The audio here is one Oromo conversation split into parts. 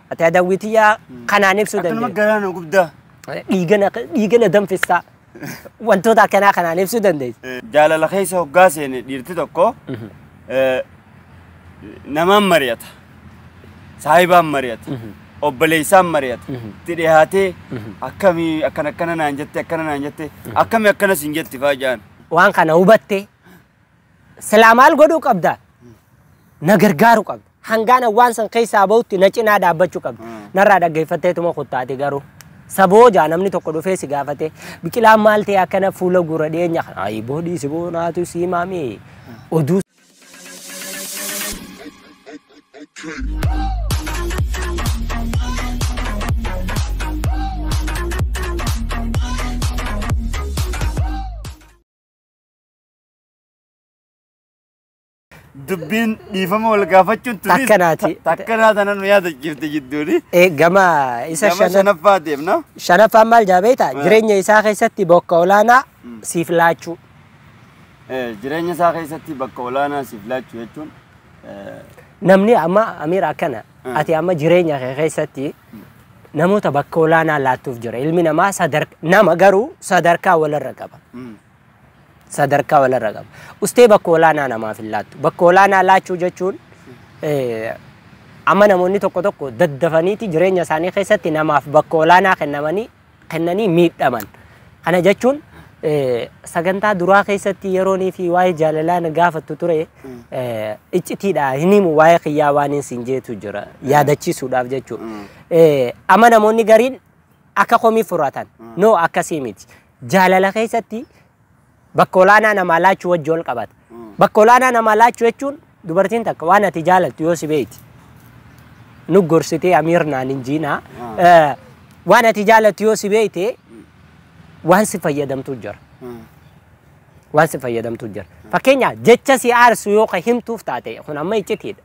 Ati adawwitiyyaa kanaan ibsuu Akkanuma dandeessa. garaana guddaa. Dhiigana danfissaa. Wantoota akkanaa kanaan ibsuu dandeessa. Jaalala keessa hoggaa seene dhiirti tokko namaan mari'ata. Saahibaan mari'ata. Obboleessaan mari'ata. Itti dhiyaatee akkamii akkana akkana naan jette akkana naan jette akkamii akkana siin jetti faa jaan. Waan kana hubattee silaa maal godhuu qabda? Na gargaaruu qabda. Hangaan waan san keessaa bahutti na cinaa dhaabbachuu qabda. Narraa dhaggeeffatteetuma kuttaati garuu. Saboo jaa namni tokko dhufee si gaafate biqilaan maal ta'e akkana fuula gurra dhiyeenya kana ayi boodii si boonaatu si himaame oduu. Dubbiin dhiifama wal gaafachuun tunis Takkanaati. Takkanaa tana nu yaadachiifte jidduuni. Gama isa Gama shanaffaa deemna. Shanaffaan maal jaa beektaa? Jireenya isaa keessatti bakka olaanaa siif laachuu. Jireenya isaa keessatti bakka olaanaa siif laachuu jechuun Namni amma Amiir akkana ati amma jireenya kee keessatti namoota bakka olaanaa laattuuf jira. Ilmi namaa nama garuu sadarkaa walirra qaba. Sadarkaa walirra qaba. Ustee bakka olaanaa namaaf hin laattu. Bakka olaanaa laachuu jechuun amma namoonni tokko tokko daddafaniiti jireenya isaanii keessatti namaaf bakka olaanaa kennanii miidhaman. Kana jechuun sagantaa duraa keessatti yeroonii fi waa'ee jaalalaa na gaafattu ture iccitiidha hin himu waa'ee kiyyaa waan hin siin jeetu jira yaadachiisuudhaaf jechuudha. Amma namoonni gariin akka komii furatan noo akkasii miti. Jaalala keessatti bakka olaanaa namaa laachuu wajji wal qabata. Bakka olaanaa namaa laachuu jechuun dubartiin takka waan ati jaalattu yoo si beekti. Nu gorsitee Amiir naan hin jiinaa. Waan ati jaalattu yoo si beekte waan si fayyadamtu jira. Waan si fayyadamtu jira. Fakkeenyaaf jecha si aarsu yoo ka himtuuf taate kun amma iccitiidha.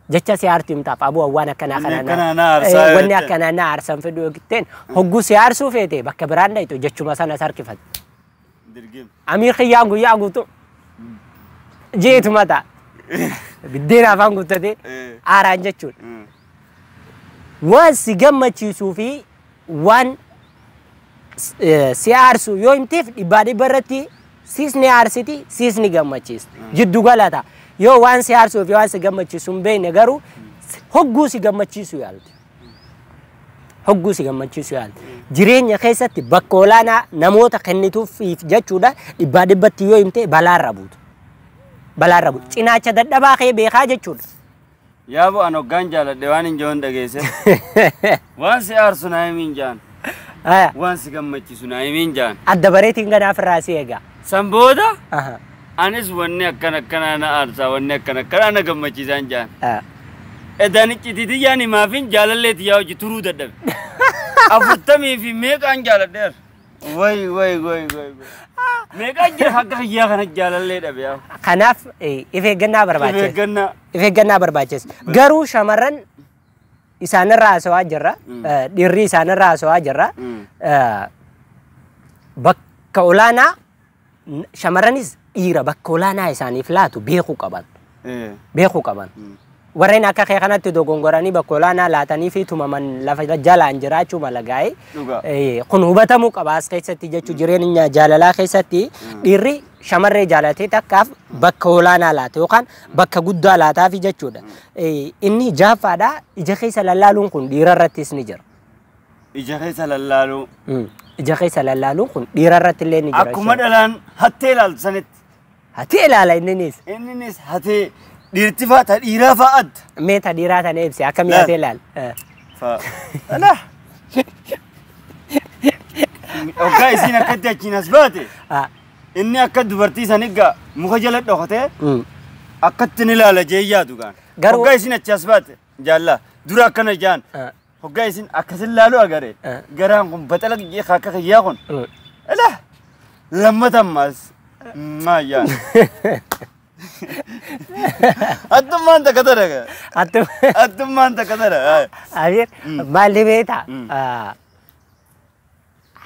Jecha si aartu himtaaf aboo waan akkanaa Wanni kana akkanaa na aarsaa yoo wanni jette. akkanaa na aarsan fedhu yoo jetteen hogguu si aarsuu feete bakka biraan dhayxu jechuma sanas harkifatte. Dirgim. Amiir kiyyaan guyyaa guutuu jeetuma ta'a. Biddeen afaan guuttatee aaraan jechuudha. Waan si gammachiisuu fi waan si aarsu yoo himteef dhibbaa dhibba irratti siis ni aarsiti siis ni gammachiisti. Jiddu galata. Yoo waan si aarsuu fi waan si gammachiisu hin beekne garuu hogguu si gammachiisu yaalti. Hogguu si gammachiisu yaalti. Jireenya keessatti bakka olaanaa namoota kennituuf jechuudha dhibbaa dhibbatti yoo himte balaarra buutu. Balaarra buutu. Cinaacha dadhabaa kee beekaa jechuudha. Yaaboo an hoggaan jaaladhe waan hin joon dhageesse. Waan si aarsu naa himiin jaan. Waan si gammachiisu naa himiin jaan. Adda bareetiin ganaaf irraa si eega. San booda anis wanni akkana akkanaa na aarsaa wanni akkana akkanaa na gammachiisaan jaan. Edaan iccitii tiyyaan himaafin jaalallee tiyyaa hojii turuu dadhabe. 40 fi meeqaan jaaladheera. Way way way way. Meeqaan jira akka kiyyaa kana jaalallee dhabe yaa. Kanaaf if eeggannaa barbaachisa. If eeggannaa. If eeggannaa barbaachisa. Garuu shamarran isaanirraa haasawaa jirra. Dhiirri isaanirraa haasawaa jirra. Bakka olaanaa shamarranis dhiira bakka olaanaa isaaniif laatu beekuu qaban. Beekuu qaban. Warreen akka kee kanatti dogongoranii bakka olaanaa laatanii fi tumaman lafa jalaan jiraachuu mala gaa'e. Kun hubatamuu qaba as keessatti jechuu jireenya jaalalaa keessatti dhiirri shamarree jaalatee takkaaf bakka olaanaa laata yookaan bakka guddaa laataafi jechuudha. Inni jahaffaadha ija keessa lallaaluun kun dhiira irrattis ni jira. Ija keessa lallaaluu. Ija keessa lallaaluun kun dhiira irratti illee ni jira. Akkuma dhalaan hattee ilaaltu sanitti. Hattee ilaala inninis. Inninis hattee dhiirti faa ta dhiiraa faa adda. Mee ta dhiiraa tana ibsi akkamii hattee ilaala? Faa. Alaa. Hoggaa isiin akkatti achiin as baate. Inni akka dubartii saniggaa muka jala dhokatee akkatti ni ilaala jee yaadu gaan. Hoggaa isiin achi as baate jaallaa dura akkana jaan. Hoggaa isiin akkasin laalu agaree garaan kun baxala jee akka kiyyaa kun. Alaa lammata ammaas maa jaan. Attummaan takka tara. Attummaan takka tara. Abiir maalli beektaa?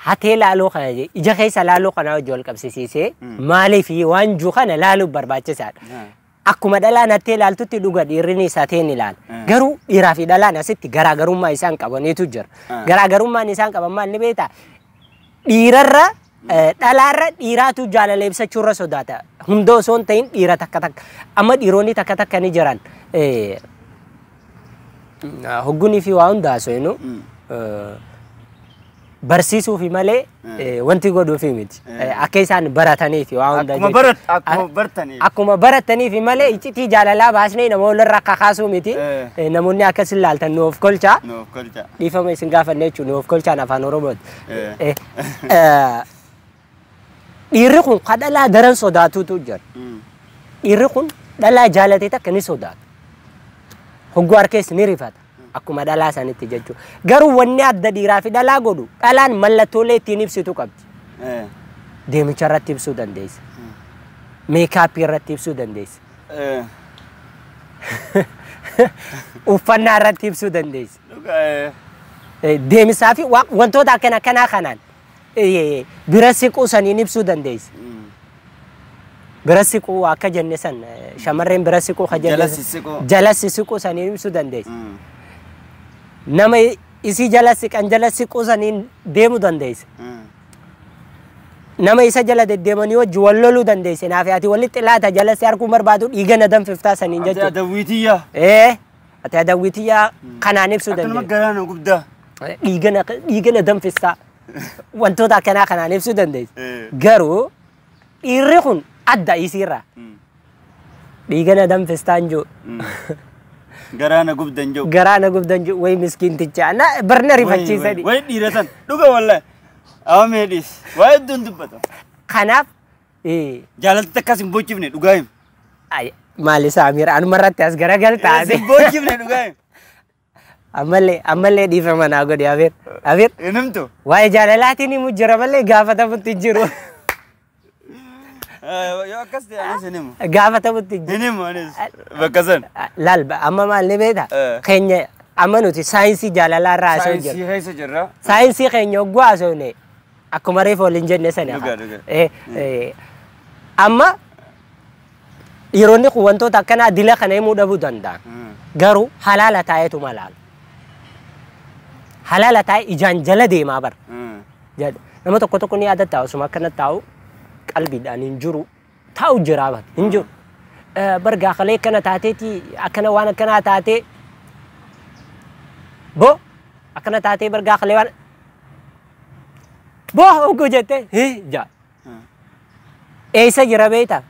Hatee laaluu kana ija keessa laaluu kana wajji wal qabsiisee maaliif waan jiru kana laaluuf barbaachisaadha. Akkuma dhalaan hattee ilaaltutti dhuga dhiirri isaa ta'een ilaala. Garuu dhiiraa fi dhalaan asitti garaagarummaa isaan qabaniitu jira. Garaagarummaan isaan qaban maal ni beektaa? Dhiirarra dhalaarra dhiiraatu jaalala ibsachuurra sodaata. Hunda osoo hin ta'in dhiira takka takka. Amma dhiironni takka takka ni jiran. Hoggunii fi waa hunda haasofnu barsiisuufi malee wanti godhuufi miti. Akka isaan barataniifi waa hunda jechuudha. Akkuma barataniifi malee iccitii jaalalaa baasnee namoota irra kakaasuu miti. Namoonni akkas ilaaltan nu of kolchaa. Dhiifama isin gaafanne jechuudha nu of kolchaan afaan Oromooti. Dhiirri kun ka dhalaa daran sodaatutu jira. Dhiirri kun dhalaa jaalatee takka ni sodaata. Hogguu harkees ni rifata. Akkuma dhalaa sanitti jechuudha. Garuu wanni adda dhiiraa fi dhalaa godhu dhalaan mallattoolee ittiin ibsitu qabdi. Deemicha irratti ibsuu dandeessa. Meekaappii irratti ibsuu dandeessa. Uffannaa irratti ibsuu dandeessa. Deemisaa fi wantoota akkana akkanaa kanaan bira siquu saniin ibsuu dandeessa. Bira siquu akka jenne san shamarreen bira siquu ka jenne jala sissiquu saniin ibsuu dandeessa. Nama isii jala siqan jala siquu saniin deemuu dandeessa. Nama isa jala deddeemanii wajji wal loluu dandeesse. Naaf ati walitti laata jala si arguu barbaadu dhiiga na danfiftaa saniin jechuudha. Ati adawwiitiyyaa. Ati adawwiitiyyaa kanaan ibsuu dandeessa. Akkanuma garaana guddaa. Dhiiga na danfiftaa. Wantoota akkanaa kanaan ibsuu dandeessa. Garuu dhiirri kun adda isiirraa. Dhiiga na danfistaa hin jiru. Garaana gubdan jiru. Garaana gubdan jiru wayi miskiinticha. Na barna rifachiisani. Wayi dhiira san dhuga wallahi. Awa meedhis waa hedduun dubbata. Kanaaf jaalalti akkas hin bochifne dhugaa him. Maali Saamir anumarratti as garagaltaa. Hin bochifne dhugaa him. Ammallee dhiifama naa godhi Abeer. Abeer. Hinimtu. Waa'ee jaalalaatiin himu jira malee gaafatamutti hin jiru. Yoo akkas ta'e anis hin himu. Gaafatamutti hin jiru. Hin himu anis bakka san. Laal amma maal ni beektaa? Keenya amma nuti saayinsii jaalalaa irraa haasa'u jira. Saayinsii keessa jirra. Saayinsii keenya hogguu haasofne akkuma reefu waliin jenne sana. Amma dhiironni kun wantoota akkanaa dila kana himuu dhabuu danda'an. Garuu halaala taa'eetuma laalu. Halaala taa'e ijaan jala deemaa bara. Nama tokko tokko ni yaadatta osuma akkana taa'u qalbiidhaan hin jiru taa'u jira bara hin jiru. Bargaa kalee akkana taateeti akkana waan akkanaa taatee bo akkana taatee bargaa kalee waan bo hogguu jettee hii jaa. Eessa jira beektaa?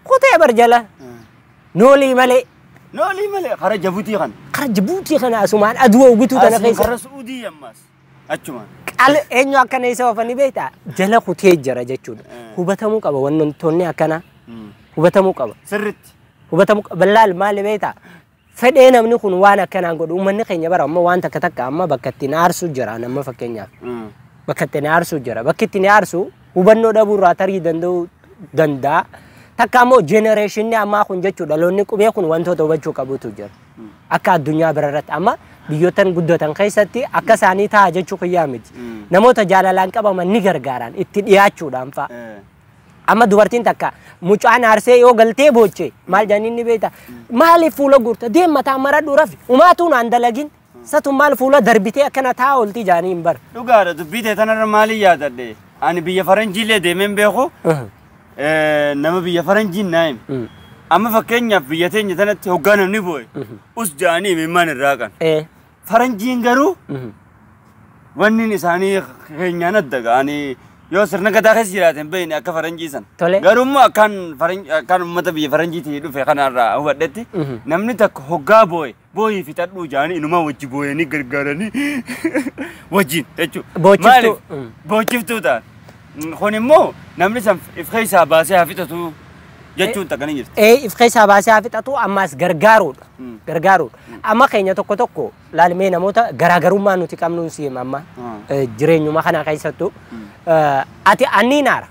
Kutee bar jala. Noolii malee. Noolii malee kara Jabuutii kana. Kara Jabuutii kana asumaan aduu hoggutuu tana keessa. Kara Suudii ammas achumaan. Qal eenyu akkana isa oofanii beektaa? Jala kutee jira jechuudha. Hubatamuu qaba wantoonni akkanaa. Hubatamuu qaba. Sirriitti. Hubatamuu qaba. Laal maali beektaa? Fedhee namni kun waan akkanaan godhu uummanni keenya bara amma waan takka takka amma bakka ittiin aarsuu jira nama fakkeenyaaf. Bakka ittiin aarsuu jira. Bakki ittiin aarsu hubannoo dhabuurraa tarii danda'uu danda'a. Takka ammoo jenereeshinni ammaa kun jechuudha dhaloonni qubee kun wantoota hubachuu qabutu jira. Akka addunyaa bira irratti amma biyyoottan guddatan keessatti akka isaanii ta'a jechuu kiyyaa miti. Namoota jaalalaan qabaman ni gargaaran itti dhiyaachuudhaan fa'a. Amma dubartiin takka mucaan aarsee yoo galtee booche maal jedhanii ni beektaa? Maaliif fuula guurta? Deem mataa maradhu rafi. Umaatuun aan dalagin. Satu maal fuula darbitee akkana ta'a oolti jedhanii hin bara. Dhugaadha dubbii ta'e tanarra maaliin yaadadhe? Ani biyya faranjiilee deemeen beeku. Nama biyya faranjiin naa hime. Amma fakkeenyaaf biyya teenya tanatti hoggaa namni boo'e us ja'anii imimmaan irraa qan. Faranjiin garuu wanni isaanii keenyaan adda ga'anii yoo sirna gadaa keessa jiraate hin beekne akka faranjii sana. Garuu immoo akkaan uummata biyya faranjiitii dhufe kanarraa hubadhetti namni takka hoggaa boo'e boo'ii fixadhuu ja'anii inumaa wajji boo'anii gargaaranii wajjin jechuudha. Boochiftuu. Boochiftuu ta'an. Kun immoo namni san if keessaa baasee haa fixatu jechuun takka ni jirti. If keessaa baasee haa fixatu ammas gargaaruudha. Gargaaruudha. Amma keenya tokko tokko laalmee namoota garaagarummaa nuti qabnuun si hima amma jireenyuma kana keessattuu. Ati anniin aara.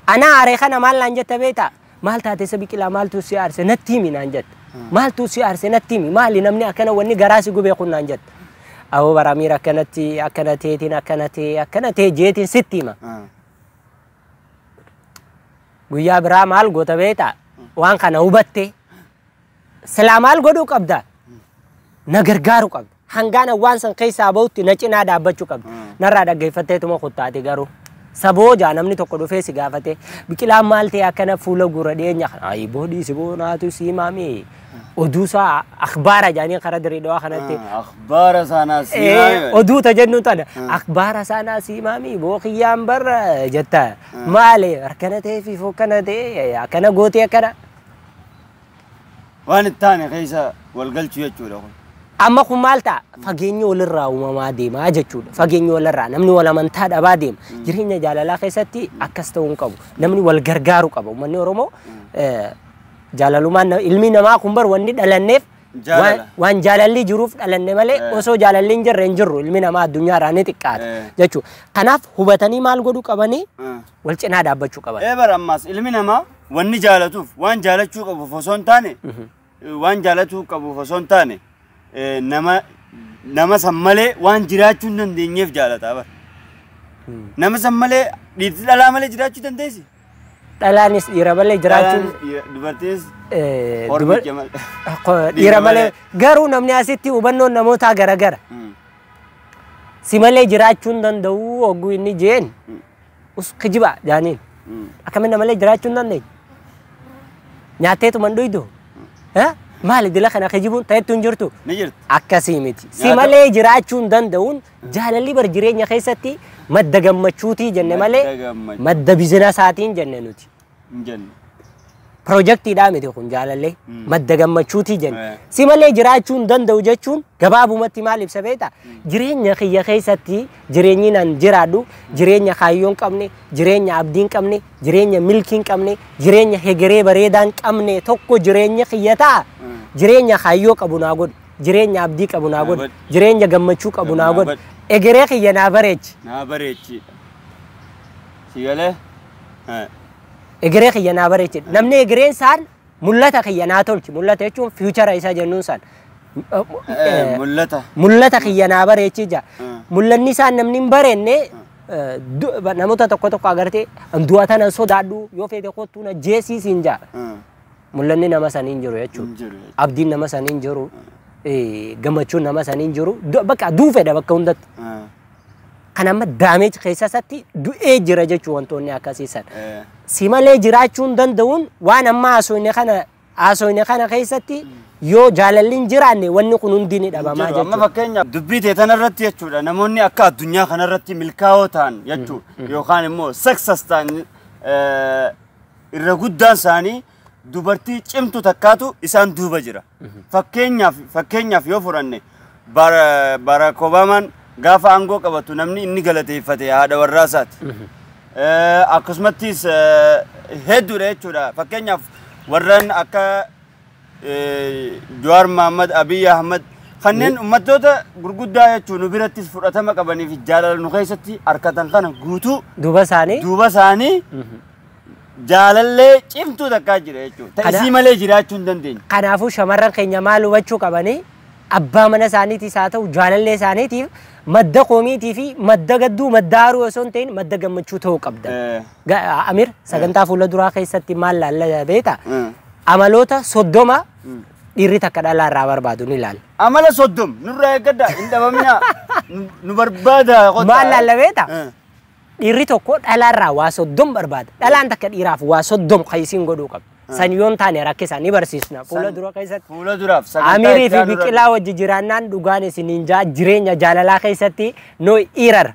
Ana aaree kana maal naan jette beektaa? Maal taate isa biqilaa maaltu si aarse natti himi naan jette. Maaltu si aarse natti himi maali namni akkana wanni garaa si gubee kun naan jette. Awoo bara miira akkanatti akkana teetiin akkana tee akkana tee jeetiin sitti hima. Guyyaa biraa maal goota beektaa? Waan kana hubatte silaa maal godhuu qabda? Na gargaaruu qabda. Hangaan waan san keessaa bahutti na cinaa dhaabbachuu qabda. Narraa dhaggeeffatteetuma kuttaate garuu. Saboo jaa namni tokko dhufee si gaafate biqilaan maal ta'e akkana fuula gurra dhiyeenya kana ayi boodii si boonaatu si himaami oduu isaa akhbaara jaanii karaa dirree dhawaa kanatti. Akhbaara sanaa si himaami. Oduu ta jennu tana akhbaara sanaa si himaami bookiyyaan barra jetta maali harkana ta'ee fi fokkana ta'e akkana gootee akkana. Waan itti taane keessa wal galchuu jechuudha kun. Amma kun maal ta'a? Fageenyi walirraa uumamaa deemaa jechuudha. Fageenyi walirraa namni wal amantaa dhabaa deema. Jireenya jaalalaa keessatti akkas ta'uu hin qabu. Namni wal gargaaruu qaba. Uummanni Oromoo jaalalumaan ilmi namaa kun bar wanni dhalanneef waan jaalalli jiruuf dhalanne malee osoo jaalalli hin jirre hin jirru ilmi namaa addunyaarraa ni xiqqaata jechuudha. Kanaaf hubatanii maal godhuu qabanii wal cinaa dhaabbachuu qaban. Bara ammaas ilmi namaa wanni jaalatuuf waan jaalachuu qabuuf osoo hin taane waan jaalachuu qabuuf osoo hin taane nama san malee waan jiraachuu hin dandeenyeef jaalata bara. Nama san malee dhiirti dhalaa malee jiraachuu dandeessi? Dhalaanis dhiira malee jiraachuu dubartiinis hormicha malee. Dhiira malee garuu namni asitti hubannoon namootaa garagara. Si malee jiraachuu hin danda'u hogguu inni jeen us kijiba jaaniin. Akkamiin malee jiraachuu hin dandeenye? Nyaatteetuma hin dhuydu? Maali dila kana kijibuun ta'ettu hin jirtu? Ni jirti. Akkasii miti. Si malee jiraachuu hin danda'uun jaalalli bar jireenya keessatti madda gammachuutii jenne malee madda bizinasaatiin jenne nuti. Hin jenne. Pirojektiidhaa miti kun jaalallee madda gammachuutii jenne. Si malee jiraachuu hin danda'u jechuun gabaabumatti maal ibsa beektaa? Jireenya kiyya keessatti jireenyi nan jiraadhu jireenya kaayyoo hin qabne, jireenya abdii hin qabne, jireenya milkii hin qabne, jireenya hegeree bareedaa hin qabne tokko jireenya kiyya ta'a. Jireenya kaayyoo qabu naa godhu, jireenya abdii qabu naa godhu, jireenya gammachuu qabu naa godhu, egeree kiyya naa bareechi. Naa bareechi. Si galee? Egeree kiyya naa bareechi. Namni egereen isaan mul'ata kiyya naa tolchi. Mul'ata jechuun fiichara isa jennuun san. Mul'ata. Mul'ata kiyya naa bareechi jaa. Mul'anni isaan namni hin bareenne namoota tokko tokko agartee du'a tana sodaadhu yoo feete kottuu na jeesiisiin jaa. Mul'anni nama sanii hin jiru jechuudha. Abdiin nama sanii hin jiru. Gammachuun nama sanii hin jiru. Bakka duufedha bakka hundatti. Kan amma daameej keessa isaatti du'ee jira jechuun wantoonni akkasii san. Si malee jiraachuu hin danda'uun waan amma haasofne kana keessatti yoo jaalalli hin jiraanne wanni kun hundi ni dhabamaa jechuudha. Amma fakkeenyaaf dubbii ta'e tanarratti jechuudha namoonni akka addunyaa kanarratti milkaa'oo ta'an jechuudha yookaan immoo success ta'an irra guddaan isaanii dubartii cimtu takkaatu isaan duuba jira. Fakkeenyaaf yoo fudhanne Barack Obamaan gaafa aangoo qabatu namni inni galateeffate haadha warraa isaati. Akkasumattis hedduudha jechuudha. Fakkeenyaaf warreen akka Jawaar Mohammad, Abiy Ahmad kanneen uummattoota gurguddaa jechuun nu birattis fudhatama qabanii fi jaalala nu keessatti harkatan kana guutuu duuba isaanii jaalallee cimtuu takkaa jira jechuudha. Isii malee jiraachuu hin dandeenye. Kanaafuu shamarran keenya maal hubachuu qabanii abbaa mana isaaniitiis haa ta'u jaalallee isaaniitiif madda koomiitii fi madda gadduu madda aaruu osoo hin ta'in madda gammachuu ta'uu qabda. Amir sagantaa fuula duraa keessatti maal laalla beektaa? Amaloota 30 dhiirri takka dhalaa irraa barbaadu ni ilaalla. Amala 30 nurraa eeggadhaa hin dhabamnaa nu barbaada. Maal laalla beektaa? Dhiirri tokko dhalaa irraa waa 30 barbaada. Dhalaan takka dhiiraaf waa 30 kan isiin godhuu qabdi. San yoon taane rakkisa ni barsiisna. Fuula dura keessatti. Fuula duraaf sagantaa Amirii fi biqilaa wajji jiraannaan dhugaan isiniin jaa jireenya jaalalaa keessatti no irar.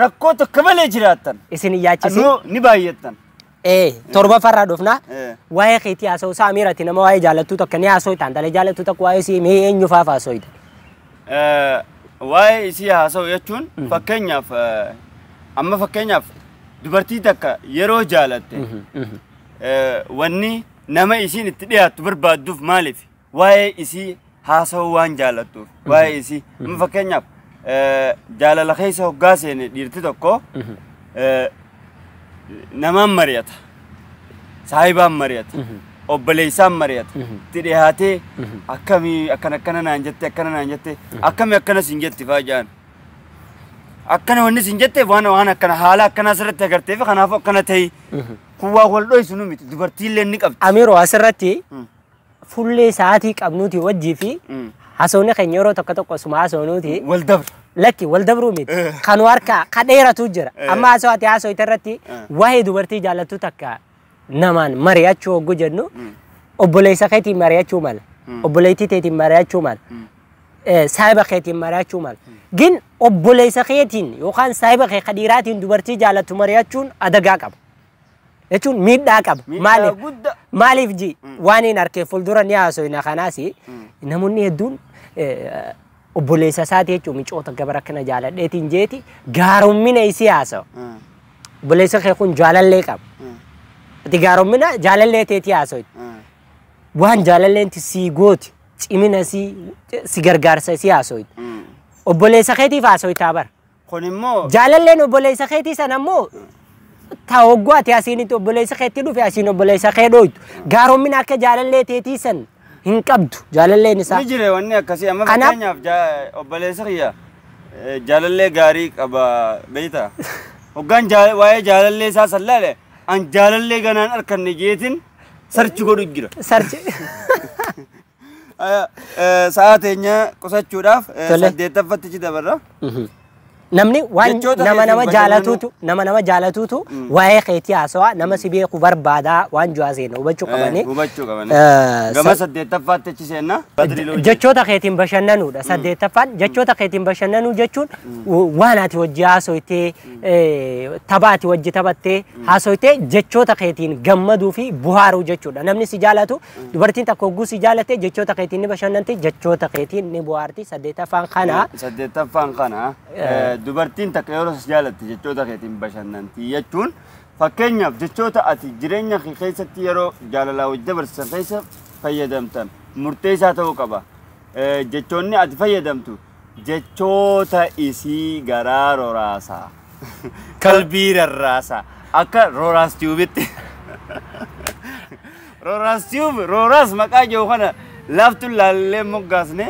Rakkoo tokko malee jiraattan. Isin yaachisin. Ni baay'attan. Torba farraa dhufna. Waa'ee keetii haasa'u isaa Amiirati nama waa'ee jaalattuu tokko ni haasa'u ta'an dhala jaalattuu tokko waa'ee isii mee eenyu faaf haasa'u. Waa'ee isii haasa'u jechuun fakkeenyaaf amma fakkeenyaaf dubartii takka yeroo jaalatte wanni nama isiin itti dhiyaattu barbaadduuf maaliif waa'ee isii haasa'uu waan jaalattuuf waa'ee isii amma fakkeenyaaf jaalala keessa hoggaa seene dhiirti tokko namaan mari'ata saahibaan mari'ata obboleessaan mari'ata itti dhiyaatee akkamii akkana akkana naan jette akkana naan jette akkamii akkana siin jetti fa'aa jedhan akkana wanni siin jette waan waan akkana haala akkanaa sirriitti agarteef kanaafuu akkana ta'ii Kun waa wal dhoysu nu miti dubartiillee ni qabdi. Amiiroo asirratti fullee sa'aatii qabnuuti wajjii fi haasawni keenya yeroo tokko tokko osuma haasawnuuti. Wal dabra. Lakki wal dabruu miti. Kan harkaa ka dheeratu jira. Amma haasawaa ati haasawite irratti waa'ee dubartii jaallattu takka namaan mari'achuu hogguu jennu obboleessa keetiin mari'achuu mala. Obboleettii teetiin mari'achuu mala. Saahiba keetiin mari'achuu mala. Gin obboleessa keetiin yookaan saahiba kee dhiiraatiin dubartii jaallattu mari'achuun adagaa qaba. Jechuun miidhaa qaba. Maaliif? Maaliif ji waan hin harkee fuuldura ni haasofna kanaas namoonni hedduun obboleessa isaati jechuun micoota gabara kana jaaladheetiin jeeti gaaromina isii haasawa. Obboleessa kee kun jaalallee qaba. Ati gaaromina jaalallee teetii haasawiti. Waan jaalalleen sii gooti cimina si gargaarsa sii haasawiti. Obboleessa keetiif haasawitaa bara. Kun immoo jaalalleen obboleessa keetii sana immoo ta hogguu ati asiinitti obboleessa keetti dhufe asiin obboleessa kee dhooytu. Gaaromina akka jaalallee teetii san hin qabdu jaalalleen isaa. Ni jira wanni akkasii amma fakkeenyaaf obboleessa kiyya jaalallee gaarii qaba beektaa. Hoggaan waa'ee jaalallee isaa san laale an jaalallee ganaan harkanne jeetiin sarchi godhu jira. Sarchi. Sa'a teenya qusachuudhaaf saddeettaffatti dabarra. Namni waan nama nama jaalatuutu nama nama jaalatuutu waa'ee keetii haasawaa nama si beeku barbaadaa waan ju'aa seena hubachuu qabanii. Hubachuu qabanii. Gama saddeettaffaatti achi seenna. Jechoota keetiin bashannanuudha. Saddeettaffaan jechoota keetiin bashannanuu jechuun waan ati wajji haasoytee tapha ati wajji taphattee haasoytee jechoota keetiin gammaduu fi buhaaruu jechuudha. Namni si jaalatu dubartiin takka hogguu si jaalatte jechoota keetiin ni bashannanti jechoota keetiin ni buhaarti. Saddeettaffaan kana. Saddeettaffaan kana. Dubartiin takka yeroo si jaalatte jechoota keetiin bashannanti jechuun fakkeenyaaf jechoota ati jireenya kee keessatti yeroo jaalalaa wajji dabarsan keessa fayyadamtan murteessaa ta'uu qaba. Jechoonni ati fayyadamtu jechoota isii garaa roraasaa qalbii rarraasaa akka Roraas Tiyuubitti. Roraas Tiyuub Roraas maqaa jiru kana laaftuun laallee moggaasne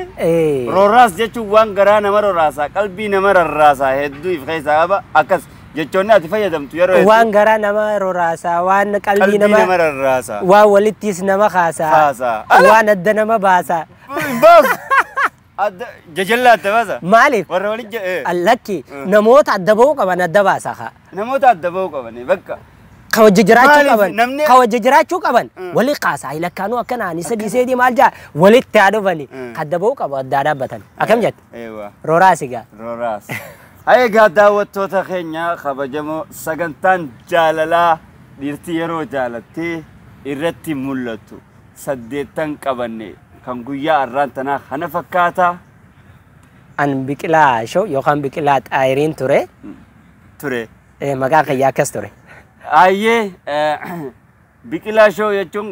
Roraas jechuun waan garaa nama roraasaa qalbii nama rarraasaa hedduu if keessaa qaba akkas jechoonni ati fayyadamtu yeroo hedduu waan garaa nama roraasaa waan qalbii nama rarraasaa waan walittis nama kaasaa waan adda nama baasaa baasu adda jajallaa adda baasa maaliif warra walitti lakki namoota adda ba'uu qaban adda baasaa haa namoota adda ba'uu qaban bakka ka wajji jiraachuu qaban ka wajji jiraachuu qaban wali kaasaa lakkaanuu akkanaan isa dhiiseetii maal jaa walitti haa dhufani adda ba'uu qabu addaa dhaabbatan akkam jette Roraas egaa Roraas egaa daawwattoota keenya kabajamoo sagantaan jaalalaa dhiirti yeroo jaalattee irratti mul'atu saddeettan qabanne kan guyyaa har'aan tanaa kana fakkaata. An Biqilaa Show yookaan Biqilaa Xaayiriin ture. Ture. Maqaa kiyyaa akkas ture. Ayyee Biqilaa Show jechuun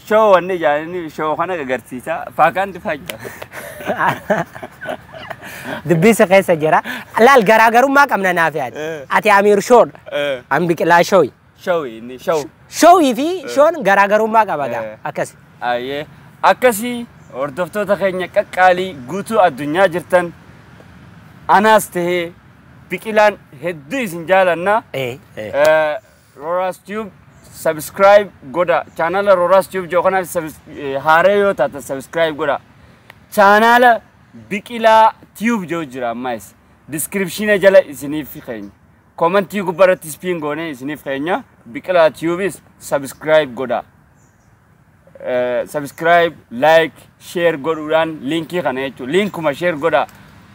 show wanni jaalanii show kana agarsiisa faakaan dhufaa jira. Dubbisa keessa jira. Laal garaagarummaa qabna naaf yaade. Ati Amiir Shoodha. An Biqilaa Shooyi. Shooyi inni show. Shooyii fi shoon garaagarummaa qaba gaa akkasi. Ayyee akkasii hordoftoota keenya qaqqaalii guutuu addunyaa jirtan anaas tahee Biqilaan hedduu isin jaalanna. Roraas Tube subscribe godha. Chaanala Roraas Tube jiru kanaaf haaree yoo taatan subscribe godha. Chaanala Biqilaa Tube jiru jira ammas. Description jala isiniif keenya. Commentii gubbaarratti spin goonee isiniif keenya. Biqilaa Tubes subscribe godha. Subscribe, like, share godhuudhaan linkii kana jechuudha. Linkuma share godha.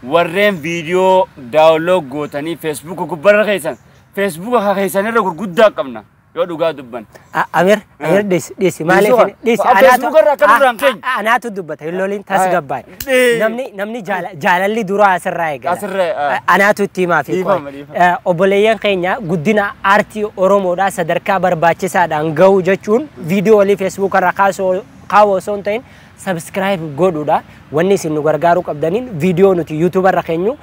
Warreen viidiyoo daawunlood gootanii feesbuuka gubbarra keessan feesbuuka keessan irra gurguddaa qabna yoo dhugaa dubban. Amir, Amir dhiisi dhiisi maaliif dhiisi feesbuuka irra akka duraan keenya. Anaatu dubbata hin loliin tasgabbaa'e. Namni namni jaalalli duraa asirraa eegala. Asirraa. Anaatu itti himaa fi obboleeyyan keenya guddina aartii Oromoodhaa sadarkaa barbaachisaadhaan gahu jechuun viidiyoo walii feesbuuka irra kaawuu osoo hin ta'in subscribe godhuudha. Wanni isin nu gargaaruu qabdaniin viidiyoo nuti YouTube irra keenyu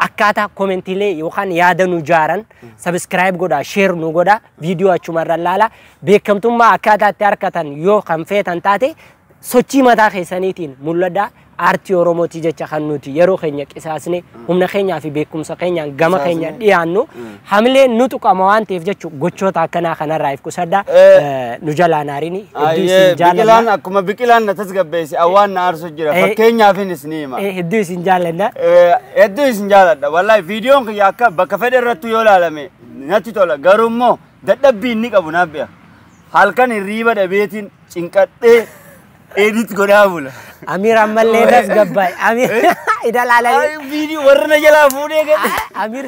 akkaataa koomentiilee yookaan yaada nu jaaran subscribe godhaa, share nu godhaa, viidiyoo achuma irra ilaala. Beekamtummaa akkaataa itti harkatan yoo kan feetan taate Sochii mataa keessaniitiin mul'adhaa. Aartii Oromootii jecha kan nuti yeroo keenya qisaasne, humna keenyaa fi beekumsa keenyaan gama keenya dhiyaannu, hamileen nu tuqama waan ta'eef jechuun gochoota akkanaa kanarraa if qusadhaa. Nu jalaan aarini, hedduu isin Biqilaan jaallanna. Akkuma biqilaan na tasgabbeesse, awwaan na aarsu jira. Fakkeenyaafin isin hima. Hedduu isin jaallanna. Hedduu isin jaaladha. Wallaahi viidiyoon kiyya akka bakka fedhe irrattu yoo ilaalame natti tola. Garuu immoo dadhabbii inni qabu naaf beeka. Halkan hirriiba dhabeetiin cinqadhee edit godhaa bula. Amiir ammallee tasgabbaa'e. Amiir idalaalanii. Viidiyoo warra na jalaa fuudhee gadi. Amiir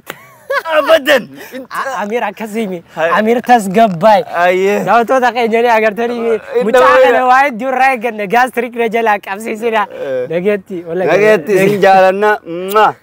Abadan. Amiir akkasii Amiir tasgabbaa'e. Ayyee. Daawwattoota keenya ni agartanii mucaa kana waa hedduu irraa eegganna, gastric na jalaa qabsiisina. Nageetti. Nageetti, isin jaalanna.